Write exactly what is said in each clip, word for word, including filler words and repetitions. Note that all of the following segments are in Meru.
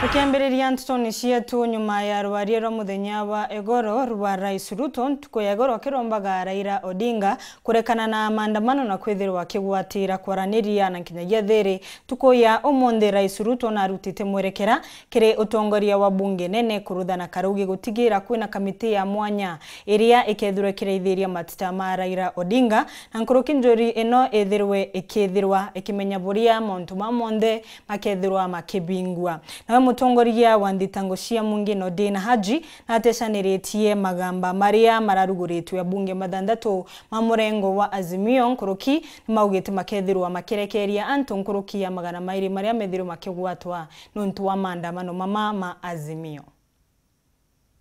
Tukiambiriria ntetoni cietu, nyuma ya rwaria rwa muthenya wa igoro rwa Rais Ruto, ntuku ya igoro akirombaga Raila Odinga kurekana na maandamano na kwithirwa akigwatira kwaraniria na nkinyagia thiri. Ntuku ya umunthi, Rais Ruto narutite mwerekera kiri utongoria wa bunge nene kuruthana karaugi gutigira kwina kamiti ya mwanya iria ikethirwa ikiraithiria mateta ma Raila Odinga, na nkuruki njuri ino ithirwe ikithirwa ikimenya buria mauntu ma monthe makethirwa makibingua. Nawe mutongoria wa nthitango cia Mwingi Noordin Haji natecaniritie magamba maria mararuguritwe abunge bathanthatu ma murengo wa Azimio nkuruki nimaugite makethirwa makirekeria antu nkuruki ya magana mairi maria methirwe makigwatwa nontu wa maandamano mama ma Azimio.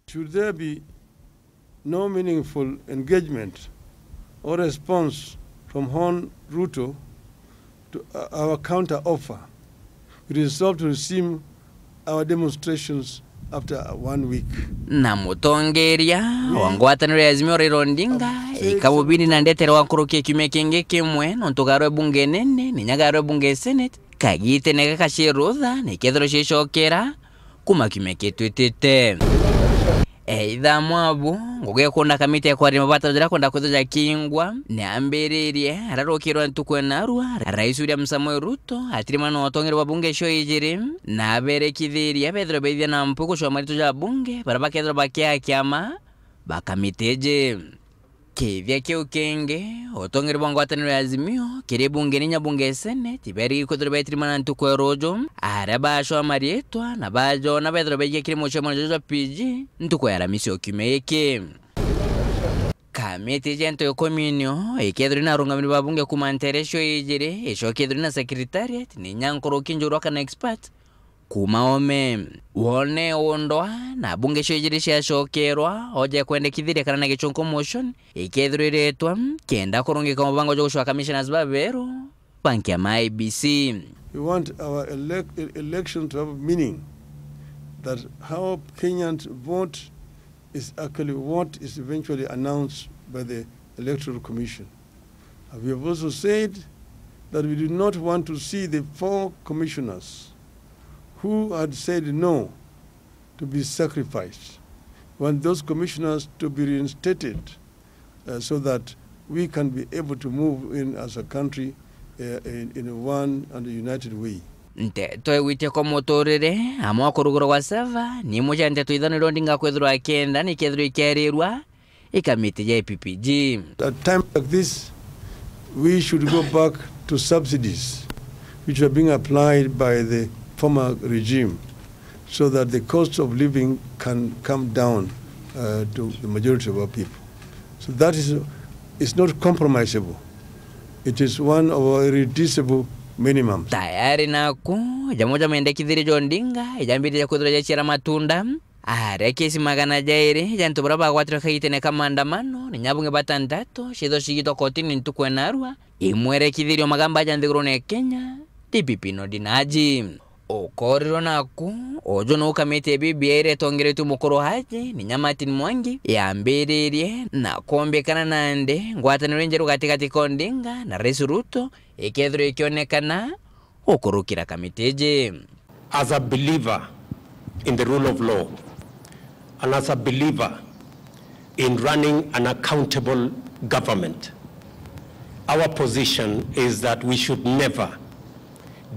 Should there be no meaningful engagement or response from Hon Ruto to, uh, our counter offer, we resolve to resume our demonstrations after one week. Na mutongeria wa ngwataniro ya Azimio Raila Odinga ikamubindi na ndetere wa nkuruki ya kiumia kingi kimwe nontu garwe bunge nene, ninya garwe bunge senate, kagitene gaka cia rutha nikethirwa ciicokera kuma kiumia kitwitite. Eitha mwabu, ngugi ya kuunda kamiti ya kwaria mabataro jaria akwenda kwithirwa jakingwa, niambiririe ararukirwa ntuku ya narua, Rais William Samoei Ruto atirimana na utongeria bwa bunge icio ijiri, na aberekithiria bethirwe beithia na mpu gucua maritu ja bunge baria bakethirwa bakiaa kiama ba kamiti iji. Kithia kiu kingi, utongeria bwa ngwataniro ya Azimio kiri bunge ninya bunge ya senate, iberigi kwithirwa betirimana ntuku ya ruju, aria bacwa mariitwa na bajona bethirwa baigia kiri mucemano juju jwa P G ntuku ya Aramisi o kiumia giki. Kamiti iji ya ntu ikumi nio ikethirwa ina arungamiri ba bunge kuuma nteere icio ijiri, icoki ithirwa ina secretariat, ninya nkuruki njurwa kana expert, kuuma ome. Wone undwa na bunge cio ijiri ciacokerwa, oje kwendekithiria kana na gichunku motion ikethirwa iretwa, kenda kurungika mubango jwa gucwa commissioners baberu ba nkiama I E B C. We want our elec-, e-, election to have meaning, that how Kenyans vote is actually what is eventually announced by the Electoral Commission. And we have also said that we do not want to see the four commissioners who had said no to be sacrificed. We want those commissioners to be reinstated, uh, so that we can be able to move in as a country, uh, in, in one and a united way. Nteto igwitie kwa muturire, amwe kurugurwa gwa seva, ni imwe cia nteto ithano iria Odinga kwithirwa akienda ni kethirwa ikiarirwa i kamiti ya I P P G. At times like this, we should go back to subsidies which were being applied by the former regime so that the cost of living can come down, uh, to the majority of our people. So that is, is not compromisable. It is one of our irreducible minimums. Tayari naku, jamwe ja mendekithirio ja Odinga, ijambiriria kwithirwa jaciara matunda. Aria kesi magana jairi ja antu baria bagwatirwe kagitene ka maandamano, ni nyabunge batantatu, ciithirwa cigitwa kotini ntuku ya narua, imwerekithirio magamba ja nthigurune ya Kenya, D P P Noordin Haji. Ukorirwe naku, uju nuu kamiti ya B B I iria itongeretue mukuru Haji, ninya Martin Mwangi, yambiririe, na kumbikana nandi, ngwataniro injeru gatigati ka Odinga na Rais Ruto ikethirwa ikionekana ukurukira kamiti iji. As a believer in the rule of law and as a believer in running an accountable government, our position is that we should never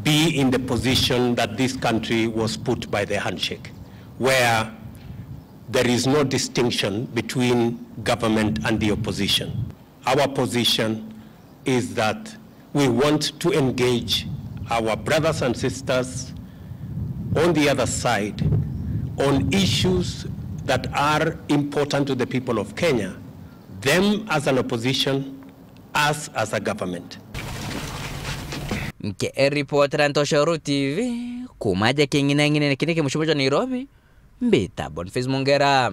be in the position that this country was put by the handshake, where there is no distinction between government and the opposition. Our position is that we want to engage our brothers and sisters on the other side on issues that are important to the people of Kenya, them as an opposition, us as a government. Nke eripotera Ntosho T V, kuuma aja king'inang'inene kiri kimucimo jwa Nairobi, mbita Boniface Mungera.